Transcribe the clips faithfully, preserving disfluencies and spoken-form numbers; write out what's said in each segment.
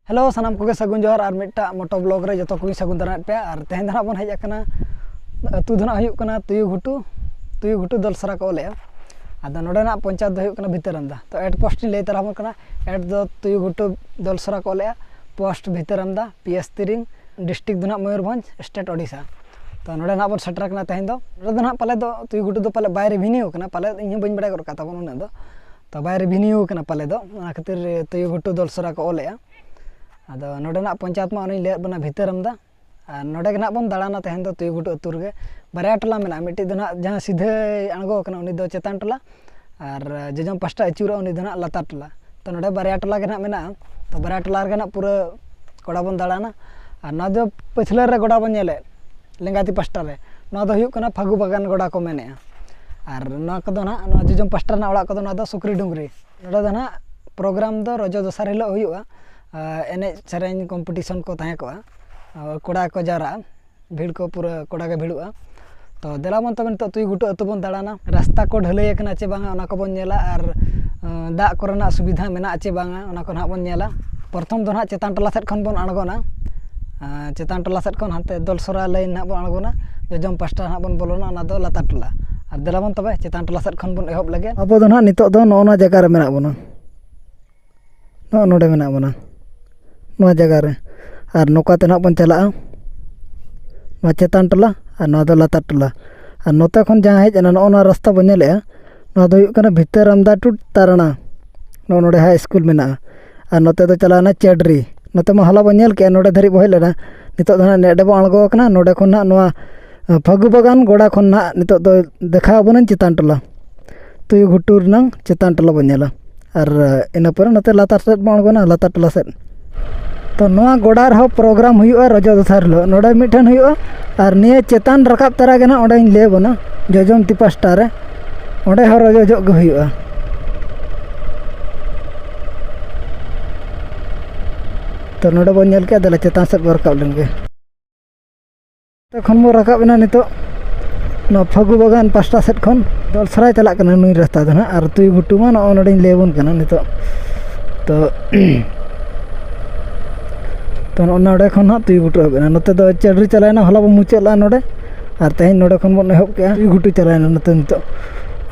Hello, ᱥᱟᱱᱟᱢ ᱠᱚᱜᱮ ᱥᱟᱹᱜᱩᱱ ᱡᱚᱦᱟᱨ ᱟᱨ ᱢᱤᱫᱴᱟᱝ ᱢᱚᱴᱳ ᱵᱞᱚᱜ ᱨᱮ ᱡᱚᱛᱚ ᱠᱚᱜᱮᱧ ᱥᱟᱹᱜᱩᱱ ᱫᱟᱨᱟᱢᱮᱫ ᱯᱮᱭᱟ᱾ ᱟᱨ ᱛᱮᱦᱮᱧ ᱫᱚ ᱱᱟᱦᱟᱜ ᱵᱚᱱ ᱦᱮᱡ ᱟᱠᱟᱱᱟ ᱟᱹᱛᱩ ᱫᱚ ᱱᱟᱦᱟᱜ ᱦᱩᱭᱩᱜ ᱠᱟᱱᱟ ᱛᱩᱭᱩ ᱜᱷᱩᱴᱩ᱾ ᱛᱩᱭᱩ ᱜᱷᱩᱴᱩ ᱫᱚᱞᱥᱚᱨᱟ ᱠᱚ ᱚᱞᱮᱜᱼᱟ᱾ ᱟᱫᱚ ᱱᱚᱰᱮᱱᱟᱜ ᱯᱚᱧᱪᱟᱭᱮᱛ ᱫᱚ ᱦᱩᱭᱩᱜ ᱠᱟᱱᱟ ᱵᱷᱤᱛᱟᱹᱨᱟᱢᱫᱟ᱾ ᱛᱚ ᱮᱰ ᱯᱳᱥᱴ ᱤᱧ ᱞᱟᱹᱭ ᱛᱟᱨᱟ ᱟᱵᱚᱱ ᱠᱟᱱᱟ᱾ ᱮᱰ ᱫᱚ ᱛᱩᱭᱩ ᱜᱷᱩᱴᱩ ᱫᱚᱞᱥᱚᱨᱟ ᱠᱚ ᱚᱞᱮᱜᱼᱟ, ᱯᱳᱥᱴ ᱵᱷᱤᱛᱟᱹᱨᱟᱢᱫᱟ, ᱯᱤ ᱮᱥ ᱛᱤᱨᱤᱝ, ᱰᱤᱥᱴᱨᱤᱠᱴ ᱫᱚ ᱱᱟᱦᱟᱜ ᱢᱚᱭᱩᱨᱵᱷᱚᱸᱡᱽ, ᱥᱴᱮᱴ ᱳᱰᱤᱥᱟ᱾ ᱛᱚ ᱱᱚᱰᱮ ᱱᱟᱦᱟᱜ ᱵᱚᱱ ᱥᱮᱴᱮᱨ ᱟᱠᱟᱱᱟ ᱛᱮᱦᱮᱧ ᱫᱚ᱾ ᱱᱚᱰᱮ ᱫᱚ ᱱᱟᱦᱟᱜ ᱯᱟᱞᱮ ᱫᱚ ᱛᱩᱭᱩ ᱜᱷᱩᱴᱩ ᱫᱚ ᱯᱟᱞᱮ ᱵᱟᱭ ᱨᱮᱵᱷᱤᱱᱤᱭᱩ ᱠᱟᱱᱟ, ᱯᱟᱞᱮ ᱤᱧ ᱦᱚᱸ ᱵᱟᱹᱧ ᱵᱟᱲᱟᱭ ᱜᱚᱫ ᱠᱟᱜ ᱛᱟᱵᱚᱱ ᱩᱱᱟᱹᱜ ᱫᱚ᱾ ᱛᱚ ᱵᱟᱭ ᱨᱮᱵᱷᱤᱱᱤᱭᱩ ᱠᱟᱱᱟ ᱯᱟᱞᱮ ᱫᱚ, ᱚᱱᱟ ᱠᱷᱟᱹᱛᱤᱨ ᱛᱩᱭᱩ ᱜᱷᱩᱴᱩ ᱫᱚᱞᱥᱚᱨᱟ ᱠᱚ ᱚᱞᱮᱜᱼᱟ᱾ ᱟᱫᱚ ᱱᱚᱰᱮᱱᱟᱜ ᱯᱚᱧᱪᱟᱭᱮᱛ ᱢᱟ ᱚᱱᱮᱧ ᱞᱟᱹᱭᱟᱫ ᱵᱚᱱᱟ, ᱵᱷᱤᱛᱟᱹᱨᱟᱢᱫᱟ᱾ ᱟᱨ ᱱᱚᱰᱮ ᱜᱮ ᱱᱟᱦᱟᱜ ᱵᱚᱱ ᱫᱟᱬᱟᱱᱟ ᱛᱮᱦᱮᱧ ᱫᱚ ᱛᱩᱭᱩ ᱜᱷᱩᱴᱩ ᱟᱹᱛᱩ ᱨᱮᱜᱮ᱾ ᱵᱟᱨᱭᱟ ᱴᱚᱞᱟ ᱢᱮᱱᱟᱜᱼᱟ, ᱢᱤᱫᱴᱤᱡ ᱫᱚ ᱱᱟᱦᱟᱜ ᱡᱟᱦᱟᱸ ᱥᱤᱫᱷᱟᱹᱭ ᱟᱬᱜᱚ ᱟᱠᱟᱱᱟ ᱩᱱᱤ ᱫᱚ ᱪᱮᱛᱟᱱ ᱴᱚᱞᱟ, ᱟᱨ ᱡᱚᱡᱚᱢ ᱯᱟᱥᱴᱟ ᱟᱹᱪᱩᱨᱚᱜᱼᱟ ᱩᱱᱤ ᱫᱚ ᱱᱟᱦᱟᱜ ᱞᱟᱛᱟᱨ ᱴᱚᱞᱟ᱾ ᱛᱚ ᱱᱚᱰᱮ ᱵᱟᱨᱭᱟ ᱴᱚᱞᱟ ᱜᱮ ᱱᱟᱦᱟᱜ ᱢᱮᱱᱟᱜᱼᱟ᱾ ᱛᱚ ᱵᱟᱨᱭᱟ ᱴᱚᱞᱟ ᱨᱮᱜᱮ ᱱᱟᱦᱟᱜ ᱯᱩᱨᱟᱹ ᱜᱚᱰᱟ ᱵᱚᱱ ᱫᱟᱬᱟᱱᱟ᱾ ᱟᱨ ᱱᱚᱣᱟ ᱫᱚ ᱯᱟᱹᱪᱷᱞᱟᱹ ᱨᱮ ᱜᱚᱰᱟ ᱵᱚᱱ ᱧᱮᱞᱮᱫ, ᱞᱮᱸᱜᱟᱛᱤ ᱯᱟᱥᱴᱟ ᱨᱮ, ᱱᱚᱣᱟ ᱫᱚ ᱦᱩᱭᱩᱜ ᱠᱟᱱᱟ ᱯᱷᱟᱹᱜᱩ ᱵᱟᱜᱟᱱ ᱜᱚᱰᱟ ᱠᱚ ᱢᱮᱱᱮᱜᱼᱟ᱾ ᱟᱨ ᱱᱚᱣᱟ ᱠᱚᱫᱚ ᱱᱟᱦᱟᱜ, ᱱᱚᱣᱟ ᱡᱚᱡᱚᱢ ᱯᱟᱥᱴᱟ ᱨᱮᱱᱟᱜ ᱚᱲᱟᱜ ᱠᱚᱫᱚ ᱱᱚᱣᱟ ᱫᱚ ᱥᱩᱠᱨᱤ ᱰᱩᱝᱨᱤ᱾ ᱱᱚᱰᱮ ᱫᱚ ᱱᱟᱦᱟᱜ ᱯᱨᱳᱜᱨᱟᱢ ᱫᱚ ᱨᱚᱡᱚ ᱫᱚᱥᱟᱨ ᱦᱤᱞᱳᱜ ᱦᱩᱭᱩᱜᱼᱟ᱾ ᱟᱨ ᱮᱱᱮᱡ ᱥᱮᱨᱮᱧ ᱠᱚᱢᱯᱤᱴᱤᱥᱚᱱ ᱠᱚ ᱛᱟᱦᱮᱸ ᱠᱚᱜᱼᱟ᱾ ᱟᱨ ᱠᱚᱲᱟ ᱠᱚ ᱡᱟᱣᱨᱟᱜᱼᱟ, ᱵᱷᱤᱲ ᱠᱚ ᱯᱩᱨᱟᱹ ᱠᱚᱲᱟ ᱜᱮ ᱵᱷᱤᱲᱚᱜᱼᱟ᱾ ᱛᱚ ᱫᱮᱞᱟ ᱵᱚᱱ ᱛᱚᱵᱮ ᱱᱤᱛᱚᱜ ᱛᱩᱭᱩ ᱜᱷᱩᱴᱩ ᱟᱹᱛᱩ ᱵᱚᱱ ᱫᱟᱬᱟᱱᱟ᱾ ᱨᱟᱥᱛᱟ ᱠᱚ ᱰᱷᱟᱹᱞᱟᱹᱭ ᱟᱠᱟᱱᱟ ᱪᱮ ᱵᱟᱝᱟ, ᱚᱱᱟ ᱠᱚᱵᱚᱱ ᱧᱮᱞᱟ᱾ ᱟᱨ ᱟᱸ, ᱫᱟᱜ ᱠᱚᱨᱮᱱᱟᱜ ᱥᱩᱵᱤᱫᱷᱟ ᱢᱮᱱᱟᱜᱼᱟ ᱪᱮ ᱵᱟᱝᱟ, ᱚᱱᱟ ᱠᱚ ᱱᱟᱦᱟᱜ ᱵᱚᱱ ᱧᱮᱞᱟ᱾ ᱯᱨᱚᱛᱷᱚᱢ ᱫᱚ ᱱᱟᱦᱟᱜ ᱪᱮᱛᱟᱱ ᱴᱚᱞᱟ ᱥᱮᱫ ᱠᱷᱚᱱ ᱵᱚᱱ ᱟᱬᱜᱚᱱᱟ᱾ ᱟᱸ, ᱪᱮᱛᱟᱱ ᱴᱚᱞᱟ ᱥᱮᱫ ᱠᱷᱚᱱ ᱦᱟᱱᱛᱮ ᱫᱚᱞᱥᱚᱨᱟ ᱞᱟᱭᱤᱱ ᱱᱟᱦᱟᱜ ᱵᱚᱱ ᱟᱬᱜᱚᱱᱟ, ᱡᱚᱡᱚᱢ ᱯᱟᱥᱴᱟ ᱱᱟᱦᱟᱜ ᱵᱚᱱ ᱵᱚᱞᱚᱱᱟ, ᱚᱱᱟ ᱫᱚ ᱞᱟᱛᱟᱨ ᱴᱚᱞᱟ᱾ ᱟᱨ ᱫᱮᱞᱟ ᱵᱚᱱ ᱛᱚᱵᱮ ᱪᱮᱛᱟᱱ ᱴᱚᱞᱟ ᱥᱮᱫ ᱠᱷᱚᱱ ᱵᱚᱱ ᱮᱦᱚᱵ ᱞᱮᱜᱮ᱾ ᱟᱵᱚ ᱫᱚ ᱱᱟᱦᱟᱜ ᱱᱤᱛᱚᱜ ᱫᱚ ᱱᱚᱜᱼᱚ ᱱᱚᱣᱟ ᱡᱟᱭᱜᱟ ᱨᱮ ᱢᱮᱱᱟᱜ ᱵᱚᱱᱟ᱾ ᱱᱚᱜᱼᱚ ᱱᱚᱰᱮ ᱢᱮᱱᱟᱜ ᱵᱚᱱᱟ, ᱱᱚᱣᱟ ᱡᱟᱭᱜᱟ ᱨᱮ᱾ ᱟᱨ ᱱᱚᱝᱠᱟ ᱛᱮ ᱱᱟᱦᱟᱜ ᱵᱚᱱ ᱪᱟᱞᱟᱜᱼᱟ, ᱱᱚᱣᱟ ᱪᱮᱛᱟᱱ ᱴᱚᱞᱟ ᱟᱨ ᱱᱚᱣᱟ ᱫᱚ ᱞᱟᱛᱟᱨ ᱴᱚᱞᱟ᱾ ᱟᱨ ᱱᱚᱛᱮ ᱠᱷᱚᱱ ᱡᱟᱦᱟᱸ ᱦᱮᱡ ᱮᱱᱟ, ᱱᱚᱜᱼᱚ ᱱᱚᱣᱟ ᱨᱟᱥᱛᱟ ᱵᱚᱱ ᱧᱮᱞᱮᱜᱼᱟ, ᱱᱚᱣᱟ ᱫᱚ ᱦᱩᱭᱩᱜ ᱠᱟᱱᱟ ᱵᱷᱤᱛᱟᱹᱨᱟᱢᱫᱟ ᱴᱩ ᱛᱟᱨᱟᱱᱟ᱾ ᱱᱚᱜᱼᱚ ᱱᱚᱰᱮ ᱦᱟᱭ ᱥᱠᱩᱞ ᱢᱮᱱᱟᱜᱼᱟ᱾ ᱟᱨ ᱱᱚᱛᱮ ᱫᱚ ᱪᱟᱞᱟᱣᱱᱟ ᱪᱟᱹᱰᱨᱤ᱾ ᱱᱚᱛᱮ ᱢᱟ ᱦᱚᱞᱟ ᱵᱚᱱ ᱧᱮᱞ ᱠᱮᱜᱼᱟ, ᱱᱚᱰᱮ ᱫᱷᱟᱹᱨᱤᱡ ᱵᱚᱱ ᱦᱮᱡ ᱞᱮᱱᱟ᱾ ᱱᱤᱛᱚᱜ ᱫᱚ ᱱᱟᱦᱟᱜ ᱱᱮᱰᱮ ᱵᱚᱱ ᱟᱬᱜᱚ ᱟᱠᱟᱱᱟ᱾ ᱱᱚᱰᱮ ᱠᱷᱚᱱ ᱱᱟᱦᱟᱜ ᱱᱚᱣᱟ, ᱟᱸ, ᱯᱷᱟᱹᱜᱩ ᱵᱟᱜᱟᱱ ᱜᱚᱰᱟ ᱠᱷᱚᱱ ᱱᱟᱦᱟᱜ ᱱᱤᱛᱚᱜ ᱫᱚ ᱫᱮᱠᱷᱟᱣ ᱟᱵᱚᱱᱟᱹᱧ ᱪᱮᱛᱟᱱ ᱴᱚᱞᱟ᱾ ᱛᱩᱭᱩ ᱜᱷᱩᱴᱩ ᱨᱮᱱᱟᱝ ᱪᱮᱛᱟᱱ ᱴᱚᱞᱟ ᱵᱚᱱ ᱧᱮᱞᱟ᱾ ᱟᱨ, ᱟᱸ, ᱤᱱᱟᱹ ᱯᱚᱨᱮ ᱱᱚᱛᱮ ᱞᱟᱛᱟᱨ ᱥᱮᱫ ᱵᱚᱱ ᱟᱬᱜᱚᱱᱟ, ᱞᱟᱛᱟᱨ ᱴᱚᱞᱟ ᱥᱮᱫ᱾ ᱛᱚ ᱱᱚᱣᱟ ᱜᱚᱰᱟ ᱨᱮᱦᱚᱸ ᱯᱨᱳᱜᱨᱟᱢ ᱦᱩᱭᱩᱜᱼᱟ ᱨᱚᱡᱚ ᱫᱚᱥᱟᱨ ᱦᱤᱞᱳᱜ᱾ ᱱᱚᱰᱮ ᱢᱤᱫᱴᱷᱮᱱ ᱦᱩᱭᱩᱜᱼᱟ, ᱟᱨ ᱱᱤᱭᱟᱹ ᱪᱮᱛᱟᱱ ᱨᱟᱠᱟᱵ ᱛᱚᱨᱟ ᱜᱮ ᱱᱟᱦᱟᱜ ᱚᱸᱰᱮᱧ ᱞᱟᱹᱭ ᱟᱵᱚᱱᱟ, ᱡᱚᱡᱚᱢ ᱛᱤ ᱯᱟᱥᱴᱟ ᱨᱮ, ᱚᱸᱰᱮ ᱦᱚᱸ ᱨᱚᱡᱚ ᱡᱚᱜ ᱜᱮ ᱦᱩᱭᱩᱜᱼᱟ᱾ ᱛᱚ ᱱᱚᱰᱮ ᱵᱚᱱ ᱧᱮᱞ ᱠᱮᱜᱼᱟ, ᱫᱮᱞᱟ ᱪᱮᱛᱟᱱ ᱥᱮᱫ ᱵᱚᱱ ᱨᱟᱠᱟᱵ ᱞᱮᱱ ᱜᱮ᱾ ᱛᱚᱠᱷᱚᱱ ᱵᱚᱱ ᱨᱟᱠᱟᱵ ᱮᱱᱟ ᱱᱤᱛᱚᱜ ᱱᱚᱣᱟ ᱯᱷᱟᱹᱜᱩ ᱵᱟᱜᱟᱱ ᱯᱟᱥᱴᱟ ᱥᱮᱫ ᱠᱷᱚᱱ᱾ ᱫᱚᱞᱥᱚᱨᱟᱭ ᱪᱟᱞᱟᱜ ᱠᱟᱱᱟ ᱱᱩᱭ ᱨᱟᱥᱛᱟ ᱫᱚ ᱱᱟᱦᱟᱜ, ᱟᱨ ᱛᱩᱭᱩ ᱜᱷᱩᱴᱩ ᱢᱟ ᱱᱚᱜᱼᱚ ᱱᱚᱰᱮᱧ ᱞᱟᱹᱭ ᱟᱵᱚᱱ ᱠᱟᱱᱟ ᱱᱤᱛᱚᱜ᱾ ᱛᱚ ᱛᱚ, ᱱᱚᱜᱼᱚ ᱱᱚᱰᱮ ᱠᱷᱚᱱ ᱦᱟᱸᱜ ᱛᱩᱭᱩ ᱜᱷᱩᱴᱩ ᱮᱦᱚᱵ ᱮᱱᱟ᱾ ᱱᱚᱛᱮ ᱫᱚ ᱪᱟᱹᱰᱨᱤ ᱪᱟᱞᱟᱣᱮᱱᱟ, ᱦᱚᱞᱟ ᱵᱚᱱ ᱢᱩᱪᱟᱹᱫ ᱞᱮᱫᱼᱟ ᱱᱚᱰᱮ, ᱟᱨ ᱛᱮᱦᱮᱧ ᱱᱚᱰᱮ ᱠᱷᱚᱱ ᱵᱚᱱ ᱮᱦᱚᱵ ᱠᱮᱜᱼᱟ᱾ ᱛᱩᱭᱩ ᱜᱷᱩᱴᱩ ᱪᱟᱞᱟᱣᱮᱱᱟ ᱱᱚᱛᱮ ᱱᱤᱛᱚᱜ᱾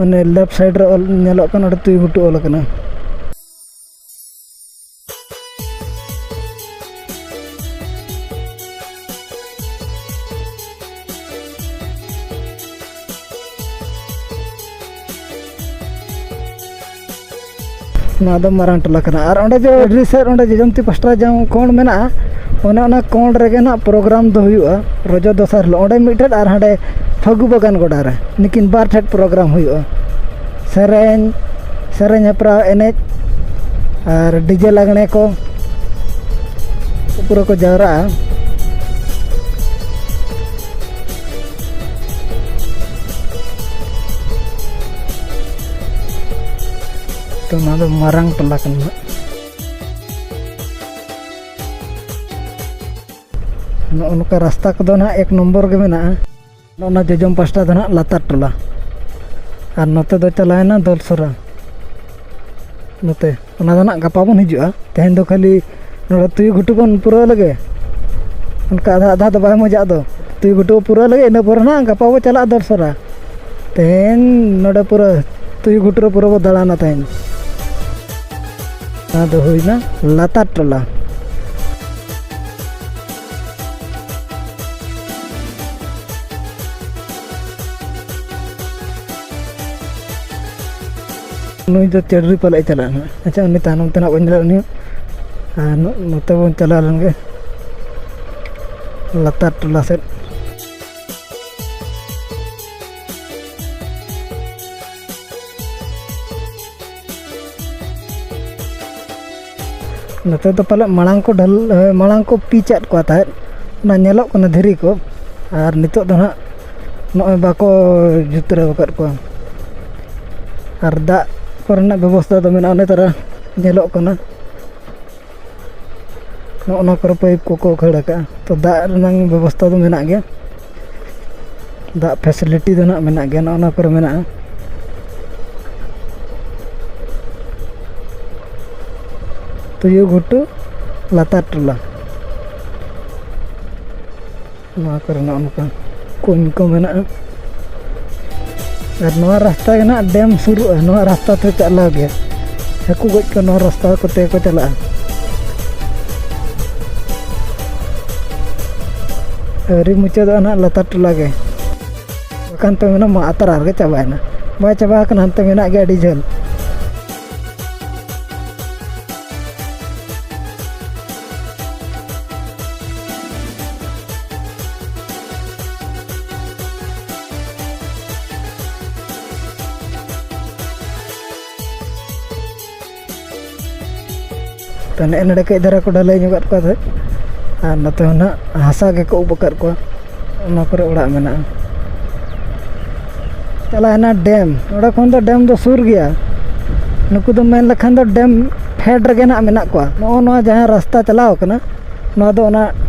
ᱚᱱᱮ left side ᱨᱮ ᱚᱞ ᱧᱮᱞᱚᱜ ᱠᱟᱱᱟ, ᱚᱸᱰᱮ ᱛᱩᱭᱩ ᱜᱷᱩᱴᱩ ᱚᱞ ᱟᱠᱟᱱᱟ᱾ ᱱᱚᱣᱟ ᱫᱚ ᱢᱟᱨᱟᱝ ᱴᱚᱞᱟ ᱠᱟᱱᱟ᱾ ᱟᱨ ᱚᱸᱰᱮ ᱡᱮ ᱟᱹᱰᱤ ᱥᱮᱫ ᱚᱸᱰᱮ ᱡᱚᱡᱚᱢᱛᱤ ᱯᱟᱥᱴᱟ ᱡᱟᱦᱟᱸ ᱠᱚᱬ ᱢᱮᱱᱟᱜᱼᱟ, ᱚᱱᱮ ᱚᱱᱟ ᱠᱚᱬ ᱨᱮᱜᱮ ᱱᱟᱜ program ᱫᱚ ᱦᱩᱭᱩᱜᱼᱟ ᱨᱚᱡᱚ ᱫᱚᱥᱟᱨ ᱦᱤᱞᱳᱜ᱾ ᱚᱸᱰᱮ ᱢᱤᱫ ᱴᱷᱮᱱ ᱟᱨ ᱦᱟᱸᱰᱮ ᱯᱷᱟᱹᱜᱩ ᱵᱟᱜᱟᱱ ᱜᱚᱰᱟ ᱨᱮ, ᱱᱤᱠᱤᱱ ᱵᱟᱨ ᱴᱷᱮᱱ program ᱦᱩᱭᱩᱜᱼᱟ᱾ ᱥᱮᱨᱮᱧ, ᱥᱮᱨᱮᱧ ᱦᱮᱯᱨᱟᱣ, ᱮᱱᱮᱡ ᱟᱨ DJ ᱞᱟᱜᱽᱬᱮ ᱠᱚ ᱯᱩᱨᱟᱹ ᱠᱚ ᱡᱟᱣᱨᱟᱜᱼᱟ᱾ ᱛᱚ, ᱱᱚᱣᱟ ᱫᱚ ᱢᱟᱨᱟᱝ ᱴᱚᱞᱟ ᱠᱟᱱᱟ ᱱᱟᱦᱟᱜ᱾ ᱱᱚᱜᱼᱚ ᱱᱚᱝᱠᱟ ᱨᱟᱥᱛᱟ ᱠᱚᱫᱚ ᱱᱟᱦᱟᱜ ᱮᱠ ᱱᱚᱢᱵᱚᱨ ᱜᱮ ᱢᱮᱱᱟᱜᱼᱟ᱾ ᱱᱚᱜᱼᱚ ᱱᱟ ᱡᱚᱡᱚᱢ ᱯᱟᱥᱴᱟ ᱫᱚ ᱱᱟᱦᱟᱜ ᱞᱟᱛᱟᱨ ᱴᱚᱞᱟ, ᱟᱨ ᱱᱚᱛᱮ ᱫᱚ ᱪᱟᱞᱟᱣᱮᱱᱟ ᱫᱚᱞᱥᱚᱨᱟ᱾ ᱱᱚᱛᱮ ᱚᱱᱟ ᱫᱚ ᱱᱟᱦᱟᱜ ᱜᱟᱯᱟ ᱵᱚᱱ ᱦᱤᱡᱩᱜᱼᱟ᱾ ᱛᱮᱦᱮᱧ ᱫᱚ ᱠᱷᱟᱹᱞᱤ ᱱᱚᱰᱮ ᱛᱩᱭᱩ ᱜᱷᱩᱴᱩ ᱵᱚᱱ ᱯᱩᱨᱟᱹᱣ ᱞᱮᱜᱮ, ᱚᱱᱠᱟ ᱟᱫᱷᱟ ᱟᱫᱷᱟ ᱫᱚ ᱵᱟᱭ ᱢᱚᱡᱟᱜ ᱫᱚ᱾ ᱛᱩᱭᱩ ᱜᱷᱩᱴᱩ ᱯᱩᱨᱟᱹᱣ ᱞᱮᱜᱮ, ᱤᱱᱟᱹ ᱯᱚᱨᱮ ᱱᱟᱦᱟᱜ ᱜᱟᱯᱟ ᱵᱚ ᱪᱟᱞᱟᱜᱼᱟ ᱫᱚᱞᱥᱚᱨᱟ᱾ ᱛᱮᱦᱮᱧ ᱱᱚᱰᱮ ᱯᱩᱨᱟᱹ ᱛᱩᱭᱩ ᱜᱷᱩᱴᱩ ᱨᱮ ᱯᱩᱨᱟᱹ ᱵᱚ ᱫᱟᱬᱟᱱᱟ ᱛᱮᱦᱮᱧ᱾ ᱱᱚᱣᱟ ᱫᱚ ᱦᱩᱭᱱᱟ ᱞᱟᱛᱟᱨ ᱴᱚᱞᱟ᱾ ᱱᱩᱭ ᱫᱚ ᱪᱟᱹᱰᱨᱤ ᱯᱟᱞᱮ ᱪᱟᱞᱟᱜᱼᱟ ᱱᱟᱦᱟᱜ᱾ ᱟᱪᱪᱷᱟ, ᱩᱱᱤ ᱛᱟᱭᱱᱚᱢ ᱛᱮ ᱱᱟᱦᱟᱜ ᱵᱟᱹᱧ ᱧᱮᱞᱮᱫ ᱩᱱᱤ᱾ ᱟᱨ ᱱᱚ-, ᱱᱚᱛᱮ ᱵᱚᱱ ᱪᱟᱞᱟᱣ ᱞᱮᱱ ᱜᱮ ᱞᱟᱛᱟᱨ ᱴᱚᱞᱟ ᱥᱮᱫ᱾ ᱱᱚᱛᱮ ᱫᱚ ᱯᱟᱞᱮ ᱢᱟᱲᱟᱝ ᱠᱚ ᱰᱷᱟᱹᱞ-, ᱮ, ᱢᱟᱲᱟᱝ ᱠᱚ pitch ᱟᱫ ᱠᱚᱣᱟ ᱛᱟᱦᱮᱸᱫ, ᱚᱱᱟ ᱧᱮᱞᱚᱜ ᱠᱟᱱᱟ ᱫᱷᱤᱨᱤ ᱠᱚ, ᱟᱨ ᱱᱤᱛᱚᱜ ᱫᱚ ᱱᱟᱦᱟᱜ ᱱᱚᱜᱼᱚᱭ ᱵᱟᱠᱚ ᱡᱩᱛᱨᱟᱹᱣ ᱟᱠᱟᱫ ᱠᱚᱣᱟ᱾ ᱟᱨ ᱫᱟᱜ ᱠᱚᱨᱮᱱᱟᱜ ᱵᱮᱵᱚᱥᱛᱷᱟ ᱫᱚ ᱢᱮᱱᱟᱜᱼᱟ, ᱚᱱᱮ ᱛᱟᱨᱟ ᱧᱮᱞᱚᱜ ᱠᱟᱱᱟ᱾ ᱱᱚᱜᱼᱚ ᱱᱚᱣᱟ ᱠᱚᱨᱮ pipe ᱠᱚᱠᱚ ᱠᱷᱟᱹᱲ ᱟᱠᱟᱫᱼᱟ, ᱛᱚ ᱫᱟᱜ ᱨᱮᱱᱟᱜ ᱵᱮᱵᱚᱥᱛᱷᱟ ᱫᱚ ᱢᱮᱱᱟᱜ ᱜᱮᱭᱟ, ᱫᱟᱜ facility ᱫᱚ ᱱᱟᱦᱟᱜ ᱢᱮᱱᱟᱜ ᱜᱮᱭᱟ᱾ ᱱᱚᱜᱼᱚ ᱱᱚᱣᱟ ᱠᱚᱨᱮ ᱢᱮᱱᱟᱜᱼᱟ ᱛᱩᱭᱩ ᱜᱷᱩᱴᱩ ᱞᱟᱛᱟᱨ ᱴᱚᱞᱟ᱾ ᱱᱚᱣᱟ ᱠᱚᱨᱮ ᱱᱚᱜᱼᱚ ᱱᱚᱝᱠᱟ ᱠᱩᱧ ᱠᱚ ᱢᱮᱱᱟᱜᱼᱟ᱾ ᱟᱨ ᱱᱚᱣᱟ ᱨᱟᱥᱛᱟ ᱜᱮ ᱱᱟᱜ ᱰᱮᱢ ᱥᱩᱨᱩᱜᱼᱟ, ᱱᱚᱣᱟ ᱨᱟᱥᱛᱟ ᱛᱮ ᱪᱟᱞᱟᱣ ᱜᱮ ᱦᱟᱹᱠᱩ ᱜᱚᱡ ᱠᱚ ᱱᱚᱣᱟ ᱨᱟᱥᱛᱟ ᱠᱚᱛᱮ ᱠᱚ ᱪᱟᱞᱟᱜᱼᱟ᱾ ᱟᱹᱣᱨᱤ ᱢᱩᱪᱟᱹᱫᱚᱜᱼᱟ ᱱᱟᱜ ᱞᱟᱛᱟᱨ ᱴᱚᱞᱟ ᱜᱮ, ᱵᱟᱠᱷᱟᱱ ᱯᱮ ᱢᱮᱱᱟ ᱢᱟ ᱟᱛᱨᱟ ᱨᱮᱜᱮ ᱪᱟᱵᱟᱭᱮᱱᱟ᱾ ᱵᱟᱭ ᱪᱟᱵᱟ ᱟᱠᱟᱱᱟ, ᱦᱟᱱᱛᱮ ᱢᱮᱱᱟᱜ ᱜᱮᱭᱟ ᱟᱹᱰᱤ ᱡᱷᱟᱹᱞ᱾ ᱛᱚ ᱱᱮᱜᱼᱮ ᱱᱚᱰᱮ ᱠᱟᱹᱡ ᱫᱷᱟᱨᱟ ᱠᱚ ᱰᱷᱟᱹᱞᱟᱹᱭ ᱧᱚᱜ ᱟᱠᱟᱫ ᱠᱚᱣᱟ ᱛᱟᱦᱮᱸᱫ, ᱟᱨ ᱱᱚᱛᱮ ᱦᱚᱸ ᱱᱟᱜ ᱦᱟᱥᱟ ᱜᱮᱠᱚ ᱩᱵ ᱟᱠᱟᱫ ᱠᱚᱣᱟ᱾ ᱚᱱᱟ ᱠᱚᱨᱮ ᱚᱲᱟᱜ ᱢᱮᱱᱟᱜᱼᱟ᱾ ᱪᱟᱞᱟᱣᱮᱱᱟ ᱰᱮᱢ, ᱚᱸᱰᱮ ᱠᱷᱚᱱ ᱫᱚ ᱰᱮᱢ ᱫᱚ ᱥᱩᱨ ᱜᱮᱭᱟ᱾ ᱱᱩᱠᱩ ᱫᱚ ᱢᱮᱱ ᱞᱮᱠᱷᱟᱱ ᱫᱚ ᱰᱮᱢ ᱯᱷᱮᱰ ᱨᱮᱜᱮ ᱱᱟᱜ ᱢᱮᱱᱟᱜ ᱠᱚᱣᱟ᱾ ᱱᱚᱜᱼᱚ ᱱᱚᱣᱟ ᱡᱟᱦᱟᱸ ᱨᱟᱥᱛᱟ ᱪᱟᱞᱟᱣ ᱠᱟᱱᱟ, ᱱᱚᱣᱟ ᱫᱚ ᱚᱱᱟ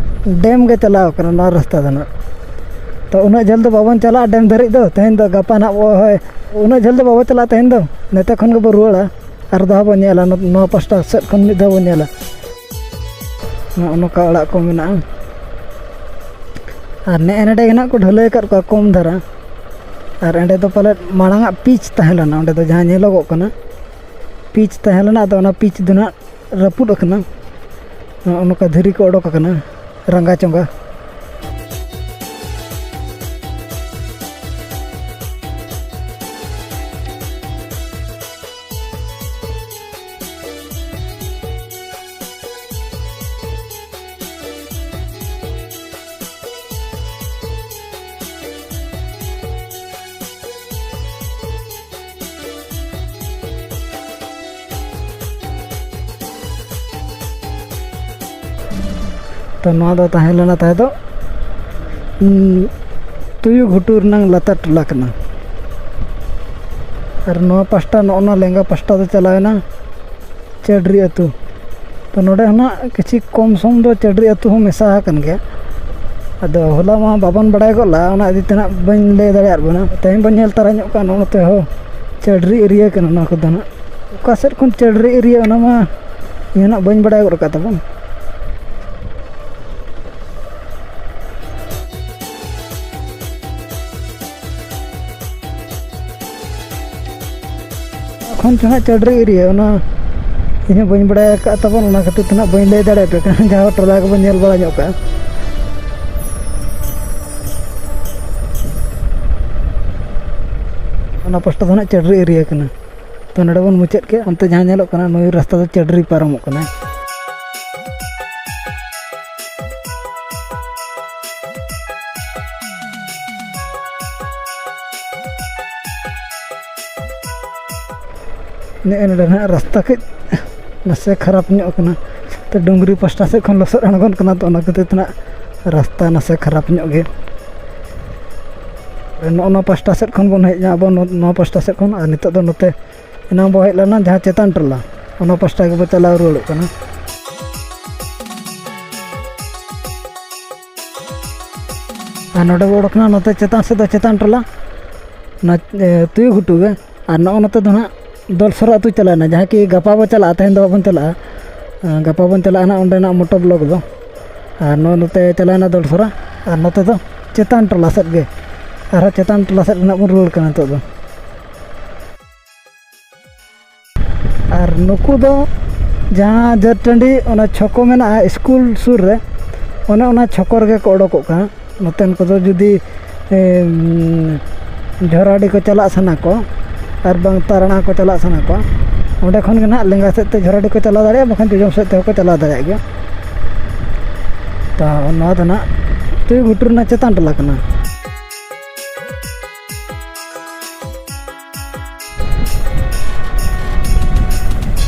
ᱰᱮᱢ ᱜᱮ ᱪᱟᱞᱟᱣ ᱠᱟᱱᱟ, ᱱᱚᱣᱟ ᱨᱟᱥᱛᱟ ᱫᱚ ᱱᱟᱜ᱾ ᱛᱚ ᱩᱱᱟᱹᱜ ᱡᱷᱟᱹᱞ ᱫᱚ ᱵᱟᱵᱚᱱ ᱪᱟᱞᱟᱜᱼᱟ ᱰᱮᱢ ᱫᱷᱟᱹᱨᱤᱡ ᱫᱚ ᱛᱮᱦᱮᱧ ᱫᱚ, ᱜᱟᱯᱟ ᱱᱟᱜ ᱵᱚ-, ᱦᱳᱭ, ᱩᱱᱟᱹᱜ ᱡᱷᱟᱹᱞ ᱫᱚ ᱵᱟᱵᱚ ᱪᱟᱞᱟᱜᱼᱟ ᱛᱮᱦᱮᱧ ᱫᱚ, ᱱᱚᱛᱮ ᱠᱷᱚᱱ ᱜᱮᱵᱚ ᱨᱩᱣᱟᱹᱲᱟ᱾ ᱟᱨ ᱫᱚ ᱦᱟᱸᱜ ᱵᱚᱱ ᱧᱮᱞᱟ, ᱱᱚ-, ᱱᱚᱣᱟ ᱯᱟᱥᱴᱟ ᱥᱮᱫ ᱠᱷᱚᱱ ᱢᱤᱫ ᱫᱷᱟᱣ ᱵᱚᱱ ᱧᱮᱞᱟ᱾ ᱱᱚᱜᱼᱚ ᱱᱚᱝᱠᱟ ᱚᱲᱟᱜ ᱠᱚ ᱢᱮᱱᱟᱜᱼᱟ᱾ ᱟᱨ ᱱᱮᱜᱼᱮ ᱱᱮᱰᱮ ᱜᱮ ᱱᱟᱜ ᱠᱚ ᱰᱷᱟᱹᱞᱟᱹᱭ ᱟᱠᱟᱫ ᱠᱚᱣᱟ ᱠᱚᱢ ᱫᱷᱟᱨᱟ᱾ ᱟᱨ ᱮᱸᱰᱮ ᱫᱚ ᱯᱟᱞᱮᱫ ᱢᱟᱲᱟᱝ ᱟᱜ ᱯᱤᱪ ᱛᱟᱦᱮᱸ ᱞᱮᱱᱟ, ᱚᱸᱰᱮ ᱫᱚ ᱡᱟᱦᱟᱸ ᱧᱮᱞᱚᱜᱚᱜ ᱠᱟᱱᱟ ᱯᱤᱪ ᱛᱟᱦᱮᱸ ᱞᱮᱱᱟ, ᱟᱫᱚ ᱚᱱᱟ ᱯᱤᱪ ᱫᱚ ᱱᱟᱜ ᱨᱟᱹᱯᱩᱫ ᱟᱠᱟᱱᱟ᱾ ᱱᱚᱜᱼᱚ ᱱᱚᱝᱠᱟ ᱫᱷᱤᱨᱤ ᱠᱚ ᱚᱰᱚᱠ ᱟᱠᱟᱱᱟ ᱨᱟᱸᱜᱟ ᱪᱚᱸᱜᱟ᱾ ᱛᱚ ᱱᱚᱣᱟ ᱫᱚ ᱛᱟᱦᱮᱸ ᱞᱮᱱᱟ ᱛᱟᱦᱮᱸ ᱫᱚ, ᱩᱸ, ᱛᱩᱭᱩ ᱜᱷᱩᱴᱩ ᱨᱮᱱᱟᱝ ᱞᱟᱛᱟᱨ ᱴᱚᱞᱟ ᱠᱟᱱᱟ᱾ ᱟᱨ ᱱᱚᱣᱟ ᱯᱟᱥᱴᱟ, ᱱᱚᱜᱼᱚ ᱱᱚᱣᱟ ᱞᱮᱸᱜᱟ ᱯᱟᱥᱴᱟ ᱫᱚ ᱪᱟᱞᱟᱣᱮᱱᱟ ᱪᱟᱹᱰᱨᱤ ᱟᱹᱛᱩ᱾ ᱛᱚ ᱱᱚᱰᱮ ᱦᱚᱸ ᱱᱟᱜ ᱠᱤᱪᱷᱤ ᱠᱚᱢ ᱥᱚᱢ ᱫᱚ ᱪᱟᱹᱰᱨᱤ ᱟᱹᱛᱩ ᱦᱚᱸ ᱢᱮᱥᱟ ᱟᱠᱟᱱ ᱜᱮᱭᱟ᱾ ᱟᱫᱚ ᱦᱚᱞᱟ ᱢᱟ ᱵᱟᱵᱚᱱ ᱵᱟᱲᱟᱭ ᱜᱚᱫ ᱞᱮᱫᱼᱟ, ᱚᱱᱟ ᱤᱫᱤ ᱛᱮ ᱱᱟᱜ ᱵᱟᱹᱧ ᱞᱟᱹᱭ ᱫᱟᱲᱮᱭᱟᱫ ᱵᱚᱱᱟ᱾ ᱛᱮᱦᱮᱧ ᱵᱚᱱ ᱧᱮᱞ ᱛᱟᱨᱟ ᱧᱚᱜ ᱠᱟᱜᱼᱟ ᱱᱚᱜᱼᱚ ᱱᱚᱛᱮ ᱦᱚᱸ ᱪᱟᱹᱰᱨᱤ ᱮᱨᱤᱭᱟ ᱠᱟᱱᱟ ᱱᱚᱣᱟ ᱠᱚᱫᱚ ᱱᱟᱜ᱾ ᱚᱠᱟ ᱥᱮᱫ ᱠᱷᱚᱱ ᱪᱟᱹᱰᱨᱤ ᱮᱨᱤᱭᱟ ᱚᱱᱟ ᱢᱟ ᱤᱧ ᱦᱚᱸ ᱱᱟᱜ ᱵᱟᱹᱧ ᱵᱟᱲᱟᱭ ᱜᱚᱫ ᱟᱠᱟᱫ ᱛᱟᱵᱚᱱ᱾ ᱱᱚᱛᱮ ᱦᱟᱸᱜ ᱪᱟᱹᱰᱨᱤ ᱮᱨᱤᱭᱟ, ᱚᱱᱟ ᱤᱧ ᱦᱚᱸ ᱵᱟᱹᱧ ᱵᱟᱲᱟᱭ ᱟᱠᱟᱫ ᱛᱟᱵᱚᱱ, ᱚᱱᱟ ᱠᱷᱟᱹᱛᱤᱨ ᱛᱮ ᱦᱟᱸᱜ ᱵᱟᱹᱧ ᱞᱟᱹᱭ ᱫᱟᱲᱮᱭᱟᱯᱮ ᱠᱟᱱᱟ᱾ ᱡᱟᱦᱟᱸ ᱴᱚᱞᱟ ᱠᱚᱵᱚᱱ ᱧᱮᱞ ᱵᱟᱲᱟ ᱧᱚᱜ ᱠᱟᱜᱼᱟ, ᱚᱱᱟ ᱯᱟᱥᱴᱟ ᱫᱚ ᱦᱟᱸᱜ ᱪᱟᱹᱰᱨᱤ ᱮᱨᱤᱭᱟ ᱠᱟᱱᱟ᱾ ᱛᱚ ᱱᱚᱰᱮ ᱵᱚᱱ ᱢᱩᱪᱟᱹᱫ ᱠᱮᱫ, ᱚᱱᱛᱮ ᱡᱟᱦᱟᱸ ᱧᱮᱞᱚᱜ ᱠᱟᱱᱟ ᱱᱩᱭ ᱨᱟᱥᱛᱟ ᱫᱚ ᱪᱟᱹᱰᱨᱤ ᱯᱟᱨᱚᱢᱚᱜ ᱠᱟᱱᱟ᱾ ᱱᱮᱜᱼᱮ ᱱᱚᱰᱮ ᱱᱟᱦᱟᱜ ᱨᱟᱥᱛᱟ ᱠᱟᱹᱡ ᱱᱟᱥᱮ ᱠᱷᱟᱨᱟᱯ ᱧᱚᱜ ᱠᱟᱱᱟ, ᱛᱚ ᱰᱩᱝᱨᱤ ᱯᱟᱥᱴᱟ ᱥᱮᱫ ᱠᱷᱚᱱ ᱞᱚᱥᱚᱫ ᱟᱬᱜᱚᱱ ᱠᱟᱱᱟ, ᱛᱚ ᱚᱱᱟ ᱠᱷᱟᱹᱛᱤᱨ ᱛᱮ ᱱᱟᱦᱟᱜ ᱨᱟᱥᱛᱟ ᱱᱟᱥᱮ ᱠᱷᱟᱨᱟᱯ ᱧᱚᱜ ᱜᱮ᱾ ᱱᱚᱜᱼᱚ ᱱᱚᱣᱟ ᱯᱟᱥᱴᱟ ᱥᱮᱫ ᱠᱷᱚᱱ ᱵᱚᱱ ᱦᱮᱡ ᱮᱱᱟ ᱟᱵᱚ, ᱱᱚ-, ᱱᱚᱣᱟ ᱯᱟᱥᱴᱟ ᱥᱮᱫ ᱠᱷᱚᱱ, ᱟᱨ ᱱᱤᱛᱚᱜ ᱫᱚ ᱱᱚᱛᱮ ᱮᱱᱟᱝ ᱵᱚ ᱦᱮᱡ ᱞᱮᱱᱟ ᱡᱟᱦᱟᱸ ᱪᱮᱛᱟᱱ ᱴᱚᱞᱟ, ᱚᱱᱟ ᱯᱟᱥᱴᱟ ᱜᱮᱵᱚ ᱪᱟᱞᱟᱣ ᱨᱩᱣᱟᱹᱲᱚᱜ ᱠᱟᱱᱟ᱾ ᱟᱨ ᱱᱚᱰᱮ ᱵᱚ ᱚᱰᱚᱠ ᱮᱱᱟ ᱱᱚᱛᱮ ᱪᱮᱛᱟᱱ ᱥᱮᱫ ᱫᱚ ᱪᱮᱛᱟᱱ ᱴᱚᱞᱟ, ᱚᱱᱟ, ᱮ, ᱛᱩᱭᱩ ᱜᱷᱩᱴᱩ ᱜᱮ᱾ ᱟᱨ ᱱᱚᱜᱼᱚ ᱱᱚᱛᱮ ᱫᱚ ᱱᱟᱦᱟᱜ ᱫᱚᱞᱥᱚᱨᱟ ᱟᱹᱛᱩ ᱪᱟᱞᱟᱣᱮᱱᱟ, ᱡᱟᱦᱟᱸ ᱠᱤ ᱜᱟᱯᱟ ᱵᱚ ᱪᱟᱞᱟᱜᱼᱟ, ᱛᱮᱦᱮᱧ ᱫᱚ ᱵᱟᱵᱚᱱ ᱪᱟᱞᱟᱜᱼᱟ᱾ ᱮ, ᱜᱟᱯᱟ ᱵᱚᱱ ᱪᱟᱞᱟᱜᱼᱟ ᱱᱟᱦᱟᱜ ᱚᱸᱰᱮᱱᱟᱜ ᱢᱚᱴᱳ ᱵᱞᱚᱠ ᱫᱚ᱾ ᱟᱨ ᱱᱚᱜᱼᱚ ᱱᱚᱛᱮ ᱪᱟᱞᱟᱣᱮᱱᱟ ᱫᱚᱞᱥᱚᱨᱟ, ᱟᱨ ᱱᱚᱛᱮ ᱫᱚ ᱪᱮᱛᱟᱱ ᱴᱚᱞᱟ ᱥᱮᱫ ᱜᱮ, ᱟᱨᱦᱚᱸ ᱪᱮᱛᱟᱱ ᱴᱚᱞᱟ ᱥᱮᱫ ᱜᱮ ᱱᱟᱦᱟᱜ ᱵᱚᱱ ᱨᱩᱣᱟᱹᱲ ᱠᱟᱱᱟ ᱱᱤᱛᱚᱜ ᱫᱚ᱾ ᱟᱨ ᱱᱩᱠᱩ ᱫᱚ ᱡᱟᱦᱟᱸ ᱡᱟᱹᱛ ᱴᱟᱺᱰᱤ ᱚᱱᱟ ᱪᱷᱚᱠᱚ ᱢᱮᱱᱟᱜᱼᱟ ᱥᱠᱩᱞ ᱥᱩᱨ ᱨᱮ, ᱚᱱᱮ ᱚᱱᱟ ᱪᱷᱚᱠᱚ ᱨᱮᱜᱮ ᱠᱚ ᱚᱰᱚᱠᱚᱜ ᱠᱟᱱᱟ᱾ ᱱᱚᱛᱮᱱ ᱠᱚᱫᱚ ᱡᱩᱫᱤ, ᱮᱢ, ᱡᱷᱚᱨᱟᱰᱤ ᱠᱚ ᱪᱟᱞᱟᱜ ᱥᱟᱱᱟ ᱠᱚᱣᱟ ᱟᱨ ᱵᱟᱝ ᱛᱟᱨᱟᱲᱟ ᱠᱚ ᱪᱟᱞᱟᱜ ᱥᱟᱱᱟ ᱠᱚᱣᱟ, ᱚᱸᱰᱮ ᱠᱷᱚᱱ ᱜᱮ ᱱᱟᱦᱟᱜ ᱞᱮᱸᱜᱟ ᱥᱮᱫ ᱛᱮ ᱡᱷᱚᱨᱟᱰᱤ ᱠᱚ ᱪᱟᱞᱟᱣ ᱫᱟᱲᱮᱭᱟᱜᱼᱟ, ᱵᱟᱠᱷᱟᱱ ᱡᱚᱡᱚᱢ ᱥᱮᱫ ᱛᱮᱦᱚᱸ ᱠᱚ ᱪᱟᱞᱟᱣ ᱫᱟᱲᱮᱭᱟᱜ ᱜᱮᱭᱟ᱾ ᱛᱚ ᱱᱚᱣᱟ ᱫᱚ ᱱᱟᱦᱟᱜ ᱛᱩᱭᱩ ᱜᱷᱩᱴᱩ ᱨᱮᱱᱟᱜ ᱪᱮᱛᱟᱱ ᱴᱚᱞᱟ ᱠᱟᱱᱟ᱾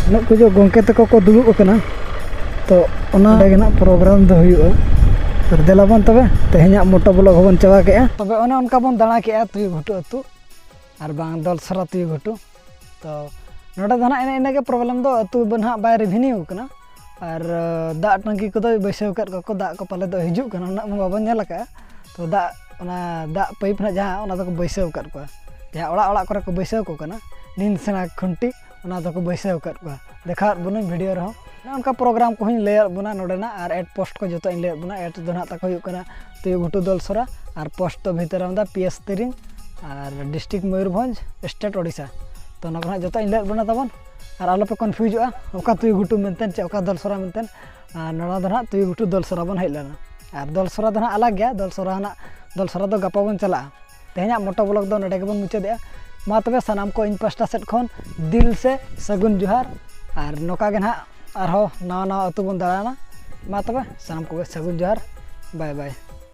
ᱩᱱᱟᱹᱜ ᱠᱚ ᱡᱚ ᱜᱚᱢᱠᱮ ᱛᱟᱠᱚ ᱠᱚ ᱫᱩᱲᱩᱵ ᱟᱠᱟᱱᱟ, ᱛᱚ ᱚᱱᱟ ᱨᱮᱜᱮ ᱱᱟᱜ ᱯᱨᱳᱜᱨᱟᱢ ᱫᱚ ᱦᱩᱭᱩᱜᱼᱟ᱾ ᱟᱨ ᱫᱮᱞᱟ ᱵᱚᱱ ᱛᱚᱵᱮ, ᱛᱮᱦᱮᱧᱟᱜ ᱢᱚᱴᱳ ᱵᱞᱚᱜ ᱦᱚᱸᱵᱚᱱ ᱪᱟᱵᱟ ᱠᱮᱜᱼᱟ᱾ ᱛᱚᱵᱮ ᱚᱱᱮ ᱚᱱᱠᱟ ᱵᱚᱱ ᱫᱟᱬᱟ ᱠᱮᱜᱼᱟ ᱛᱩᱭᱩ ᱜᱷᱩᱴᱩ ᱟᱹᱛᱩ, ᱟᱨ ᱵᱟᱝ ᱫᱚᱞᱥᱚᱨᱟ ᱛᱩᱭᱩ ᱜᱷᱩᱴᱩ᱾ ᱛᱚ ᱱᱚᱰᱮ ᱫᱚ ᱱᱟᱜ ᱮᱱᱮ ᱤᱱᱟᱹᱜᱮ ᱯᱨᱚᱵᱞᱮᱢ ᱫᱚ, ᱟᱹᱛᱩ ᱫᱚ ᱱᱟᱜ ᱵᱟᱭ ᱨᱮᱵᱷᱤᱱᱤᱭᱩ ᱠᱟᱱᱟ᱾ ᱟᱨ, ᱟᱸ, ᱫᱟᱜ ᱴᱟᱹᱝᱠᱤ ᱠᱚᱫᱚᱭ ᱵᱟᱹᱭᱥᱟᱹᱣ ᱟᱠᱟᱫ ᱠᱚᱣᱟ ᱠᱚ, ᱫᱟᱜ ᱠᱚ ᱯᱟᱞᱮ ᱫᱚ ᱦᱤᱡᱩᱜ ᱠᱟᱱᱟ, ᱩᱱᱟᱹᱜ ᱢᱟ ᱵᱟᱵᱚᱱ ᱧᱮᱞ ᱟᱠᱟᱫᱼᱟ᱾ ᱛᱚ ᱫᱟᱜ, ᱚᱱᱟ ᱫᱟᱜ ᱯᱟᱭᱤᱯ ᱱᱟᱜ ᱡᱟᱦᱟᱸ, ᱚᱱᱟ ᱫᱚᱠᱚ ᱵᱟᱹᱭᱥᱟᱹᱣ ᱟᱠᱟᱫ ᱠᱚᱣᱟ, ᱡᱟᱦᱟᱸ ᱚᱲᱟᱜ ᱚᱲᱟᱜ ᱠᱚᱨᱮ ᱠᱚ ᱵᱟᱹᱭᱥᱟᱹᱣ ᱠᱚ ᱠᱟᱱᱟ ᱱᱤᱢ ᱥᱮᱬᱟ ᱠᱷᱩᱱᱴᱤ, ᱚᱱᱟ ᱫᱚᱠᱚ ᱵᱟᱹᱭᱥᱟᱹᱣ ᱟᱠᱟᱫ ᱠᱚᱣᱟ᱾ ᱫᱮᱠᱷᱟᱣᱟᱫ ᱵᱚᱱᱟᱹᱧ ᱵᱷᱤᱰᱤᱭᱳ ᱨᱮᱦᱚᱸ᱾ ᱚᱱᱮ ᱚᱱᱠᱟ ᱯᱨᱳᱜᱨᱟᱢ ᱠᱚᱦᱚᱸᱧ ᱞᱟᱹᱭᱟᱫ ᱵᱚᱱᱟ ᱱᱚᱰᱮᱱᱟᱜ, ᱟᱨ ᱮᱰ ᱯᱳᱥᱴ ᱠᱚ ᱡᱚᱛᱚᱧ ᱞᱟᱹᱭᱟᱫ ᱵᱚᱱᱟ᱾ ᱮᱰ ᱫᱚ ᱱᱟᱜ ᱛᱟᱠᱚ ᱦᱩᱭᱩᱜ ᱠᱟᱱᱟ ᱛᱩᱭᱩ ᱜᱷᱩᱴᱩ ᱫᱚᱞᱥᱚᱨᱟ, ᱟᱨ ᱯᱳᱥᱴ ᱫᱚ ᱵᱷᱤᱛᱟᱹᱨᱟᱢᱫᱟ, ᱯᱤ ᱮᱥ ᱛᱤᱨᱤᱝ, ᱟᱨ ᱰᱤᱥᱴᱨᱤᱠᱴ ᱢᱚᱭᱩᱨᱵᱷᱚᱸᱡᱽ, ᱥᱴᱮᱴ ᱳᱰᱤᱥᱟ᱾ ᱛᱚ ᱚᱱᱟ ᱠᱚ ᱱᱟᱦᱟᱜ ᱡᱚᱛᱚ ᱤᱧ ᱞᱟᱹᱭ ᱟᱫ ᱵᱚᱱᱟ ᱛᱟᱵᱚᱱ᱾ ᱟᱨ ᱟᱞᱚᱯᱮ ᱠᱚᱱᱯᱷᱤᱭᱩᱡᱚᱜᱼᱟ ᱚᱠᱟ ᱛᱩᱭᱩ ᱜᱷᱩᱴᱩ ᱢᱮᱱᱛᱮ ᱪᱮ ᱚᱠᱟ ᱫᱚᱞᱥᱚᱨᱟ ᱢᱮᱱᱛᱮ᱾ ᱟᱨ ᱱᱚᱣᱟ ᱫᱚ ᱱᱟᱦᱟᱜ ᱛᱩᱭᱩ ᱜᱷᱩᱴᱩ ᱫᱚᱞᱥᱚᱨᱟ ᱵᱚᱱ ᱦᱮᱡ ᱞᱮᱱᱟ᱾ ᱟᱨ ᱫᱚᱞᱥᱚᱨᱟ ᱫᱚ ᱱᱟᱦᱟᱜ ᱟᱞᱟᱜᱽ ᱜᱮᱭᱟ, ᱫᱚᱞᱥᱚᱨᱟ ᱱᱟᱦᱟᱜ, ᱫᱚᱞᱥᱚᱨᱟ ᱫᱚ ᱜᱟᱯᱟ ᱵᱚᱱ ᱪᱟᱞᱟᱜᱼᱟ᱾ ᱛᱮᱦᱮᱧᱟᱜ ᱢᱚᱴᱳ ᱵᱞᱚᱜ ᱫᱚ ᱱᱚᱰᱮ ᱜᱮᱵᱚᱱ ᱢᱩᱪᱟᱹᱫᱮᱜᱼᱟ᱾ ᱢᱟ ᱛᱚᱵᱮ ᱥᱟᱱᱟᱢ ᱠᱚ ᱤᱧ ᱯᱟᱥᱴᱟ ᱥᱮᱫ ᱠᱷᱚᱱ ᱫᱤᱞ ᱥᱮ ᱥᱟᱹᱜᱩᱱ ᱡᱚᱦᱟᱨ᱾ ᱟᱨ ᱱᱚᱝᱠᱟ ᱜᱮ ᱱᱟᱦᱟᱜ ᱟᱨᱦᱚᱸ ᱱᱟᱣᱟ ᱱᱟᱣᱟ ᱟᱹᱛᱩ ᱵᱚᱱ ᱫᱟᱬᱟᱱᱟ᱾ ᱢᱟ ᱛᱚᱵᱮ ᱥᱟᱱᱟᱢ ᱠᱚᱜᱮ ᱥᱟᱹᱜᱩᱱ ᱡᱚᱦᱟᱨ, ᱵᱟᱭ ᱵᱟᱭ᱾